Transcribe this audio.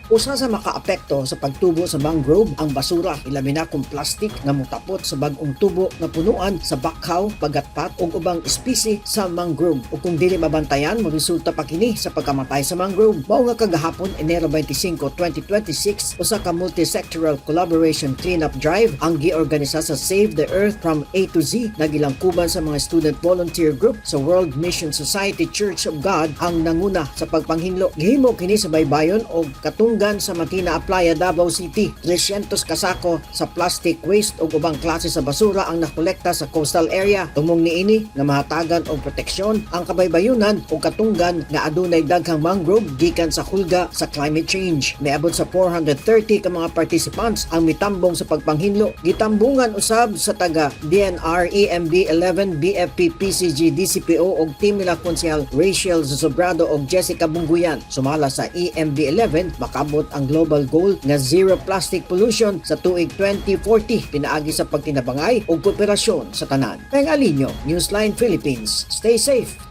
Usa sa makaapekto sa pagtubo sa mangrove ang basura, ilabi na kung plastic nga motapot sa bag-ong tubo nga punuan sa bakhaw, pagatpat ug ubang espesye sa mangrove. Ug kung dili mabantayan, moresulta pa kini sa pagkamatay sa mangrove. Mao nga kagahapon, Enero 25, 2026, usa ka multi-sectoral collaboration cleanup drive ang giorganisa sa Save the Earth from A to Z na gilangkuban sa mga student volunteer group sa World Mission Society Church of God ang nanguna sa pagpanghinlo. Gihimo kini sa baybayon og katunggan sa Matina Aplaya, Davao City. 300 kasako sa plastic waste ug ubang klase sa basura ang nakolekta sa coastal area. Tumong niini nga mahatagan og proteksyon ang kabaybayunan ug katunggan nga adunay daghang mangrove gikan sa hulga sa climate change. Miabot sa 430 ka mga participants ang mitambong sa pagpanghinlo. Gitambungan usab sa taga DENR, EMB 11, BFP, PCG, DCPO ug team nila Konsehal Rachel Sobrado ug Jessica Bunguyan. Sumala sa EMB 11, makamot ang global goal nga zero plastic pollution sa tuig 2040 pinaagi sa pagtinabangay ug kooperasyon sa tanan. Peng Alinio, Newsline Philippines. Stay safe.